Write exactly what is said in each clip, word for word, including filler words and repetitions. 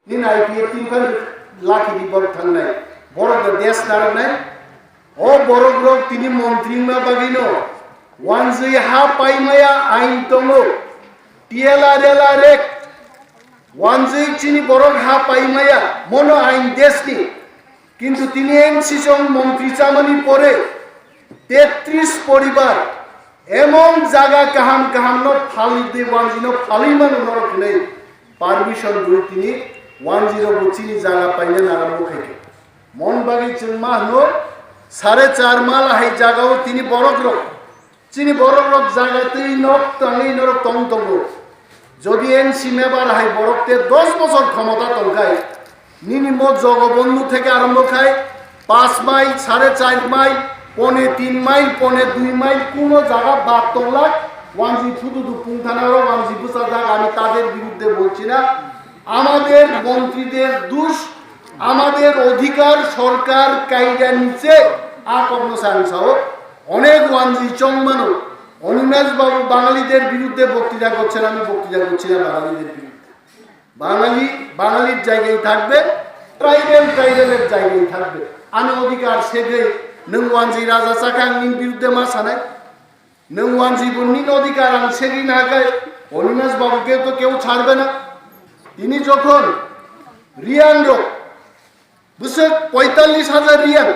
Nini I P F tin phan laki di borok thangnai. Borok da des naroknai. O borok rok tini montri wngma bagwino wanjwi ha paimaya ain tongo. T L R, L R ek. Wanjwi chini borok ha paimaya, mono ain desni. Kintu tini M C chong montri chamani pore tetris poribar emon jaga kaham kaham no phalwi de wanjwi no phalwi mano norok hinwi permission rwi tini wanjwi rok bo chini jaga paina naramo khaikha. Mon bagwi chwng ma hwno sare char mala hai jagao tini borok rok Chini borok rok jaga twi nok tangwi norok tong tongo. Jodi N C member hai borok te dos bosor khomota tongkhai, nini mo jogobondhu theke arombo khai, panch mile, sare char mile, pone tin mile, pone dui mile, kuno jaga bad tonglak, wanji phutudu pungthana rok wanji bwchajak, ami tader biruddhe bolchi na. Amader montrider dush, amader odhikar sorkar kaida niche, a kokno sa ang sao. Onek wanji chong mano. Animesh babu Bangaliter biruddhe বক্তৃতা করছেন, আমি বক্তৃতা করছি না বাঙালিদের বিরুদ্ধে। বাঙালি বাঙালির জায়গায় থাকবে, ট্রাইবেল ট্রাইবেলের জায়গায় থাকবে। আমি অধিকার সেবে নং ওয়ানজি রাজা চাকা আংনির বিরুদ্ধে মা সানাই, নং ওয়ানজি বন্নির অধিকার আমি সেবি না খাই, অনিমেষ বাবুকে তো কেউ ছাড়বে না। তিনি যখন রিয়াং রক, বুঝছে, পঁয়তাল্লিশ হাজার রিয়াং,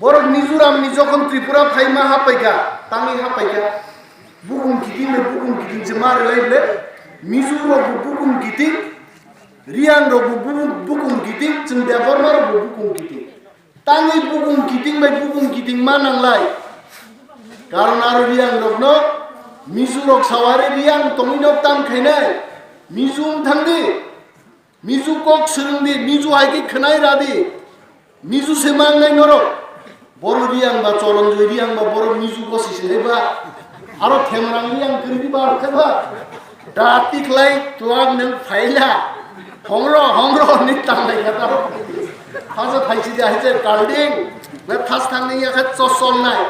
বড় মিজোরাম নি যখন ত্রিপুরা ফাইমা হাপাইকা, তামি হাপাইকা, বুকুম কিতিং রে বুকুম কিতিং যে মারে লাইলে, মিজো রক বুকুম কিতিং, রিয়াং রক বুকুম কিতিং, চিং দেবর্মা রক বুকুম কিতিং। Tangwi bukung kiting bai bukung kiting ma nanglai. Karon aro riyang rokno misu rok sawari riyang tongwi nok tam khainai. Misu wng thangdi. Misu kok swrwngdi. Misu hai khe khwnai radi. Misu se mangnai norok. Boro riyang ba choronjoi riyang ba boro misu gosi se ba. Aro themrang riyang kwrwi ba khe ba. Da tikhlai tuak nung phaila. Hongro, hongro ni tanglai kata. Hasa phaisi dia haise kalding. Na thas thangni ya khat chosol nai.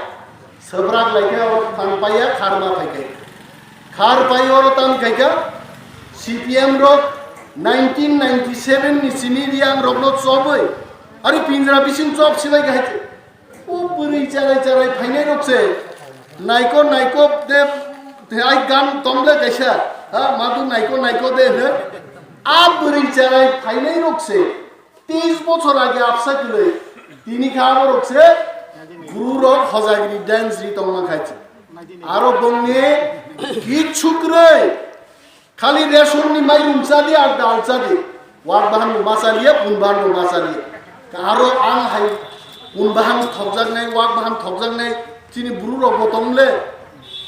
Sabrak lai khe oro tang paiya kharma phai khe. Khar pai oro tang khai kha. C P M rok nineteen ninety seven ni simi riyang rokno chobwi. Ari pinjra bising chob silai kha haise. O bwrwi charai charai phainai rok se naiko naiko de, de ai gan tomle kaisa, ha, madu naiko naiko de hwno. A bwrwi charai phainai rok se teis bochor age absa kwrwi tini kha abo rok se guru rok hojagri dance ri tongma khai se. Aro bongni kichu kwrwi. Khali ration ni mairum chadi ar dal chadi. Wak bahan bo ma chaliya, pun bahan bo ma chaliya. Aro ang hai pun bahan thokjaknai, wak bahan thokjaknai, chini buru rok bo tong le.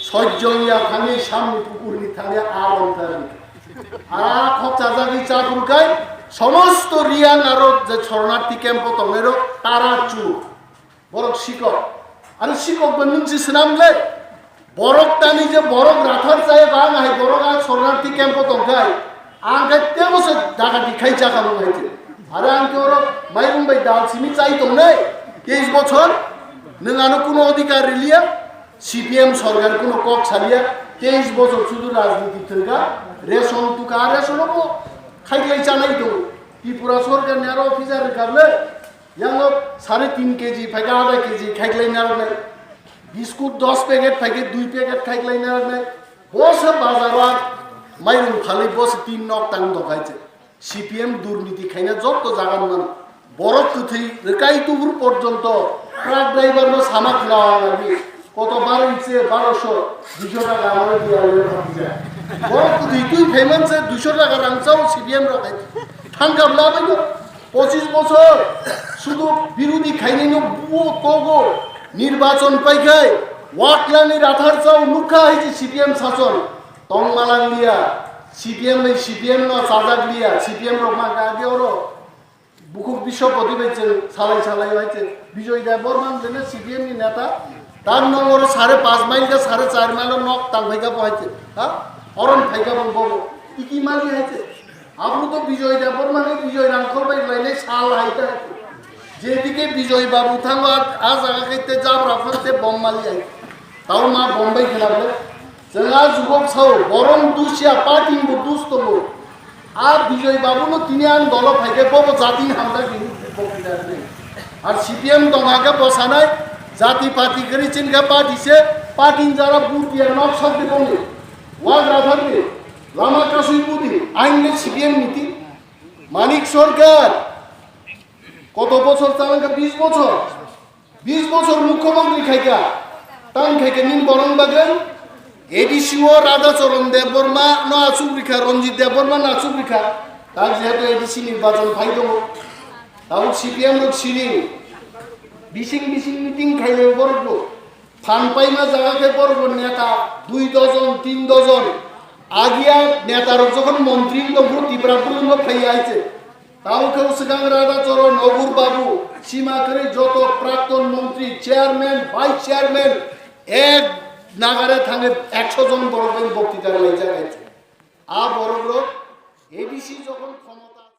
Sojjong ya thangwi samni pukur ni thangya a long thangwi. A khok chajagwi cha phuru kai, somosto riyang aro je chornarthi camp o tongnai rok tara chu. Borok sikok. Ani sikok bo nung si swnam le. Borok tani je borok rathar chaya ba ang hai borok ang sornarthi camp o tongkhai. Ang khe tebo se daga dikhai chakha bo hai se. Are ang khe oro mairum bai dal simi chai tongnai. Teis bochor nung ano kuno odhikar riliya. C P M sorkar kuno kok saliya. Teis bochor sudu rajniti thwngkha. Ration tukha, ration bo khaiklai chanai tongo. Tripura sorkar ni aro officer rwkha le. Yango sare tin K G phaikha, adha K G khaiklai narwknai. Biskut dos packet phaikhe dui packet khaiklai narwknai. Bosa bazaro mairum phalwi bosa tin nok tang dokhai se. C P M durniti khaina jotto jagan man. Borok kwthwi rwkai tubur porjonto truck driver no sama khwna nangdi. Koto baro iche baro so, duiso taka amaro diya le phatija. Borok kwthwi twi phaiman se duiso taka rang chao C P M rok hai. Thangkam labaino pochis bochor sudu birodi khainino buo togo. Nirbachon paikhai waklani rathar chao nukha hai je C P M sason. Tong malang liya. C P M bai C P M no chajak liya. C P M rok ma kage oro. Bukhuk Biswapati bai chwng salai salai bai chwng Bijoy Debbarma hwnle C P M ni neta. Tar nong oro sare panch mile ka sare char mile o nok tang phai ka bo hai chwng. Ha? Oron phai ka bo bobo. Iki mali hai chwng. Abro to Bijoy Debbarma ni Bijoy Rangkhol bai lainai sal hai ta hai chwng. Jedike Bijoy Babu thango a, a jaga khe te jabra phang te bom mali hai. Tao ma Bombay khela bole. Chwng a jugok sao, borom dusia, party bo dus tongo. A Bijoy Babu no tini ang dolo phaikhe bobo jatini hamjak bini bokti da bini. Ar C P M tong hakhe bo sanai jati party kwrwi chini khe party se, party ni jara budi ya nok sok di bongni. Wag rathar di. Lama kasui budi. Ain le C P M niti. Manik Sarkar. Koto bochor chalangkha, bis bochor. Bis bochor mukhyamantri khaikha, tang khaikha nini borok bagwi A D C o Radha Charan Debbarma no achuk rikha, Ranjit Debbarma no achuk rikha, tak jehetu A D C nirbachon phai tongo, tabuk C P M rok sini bising bising meeting khailai borok bo, phan paima jaga khe borok bo neta dui dojon, tin dojon, agiya neta rok jokhon montri wng tongphuru Tripura bwrwi no phaiya hai se. Tamo khe swkang Radha Charan Nagur Babu, sima kwrwi joto prakton montri, chairman, vice chairman, ek nagare thangwi ekso jon borok bai bokti da laijak hai. A borok rok A D C jokhon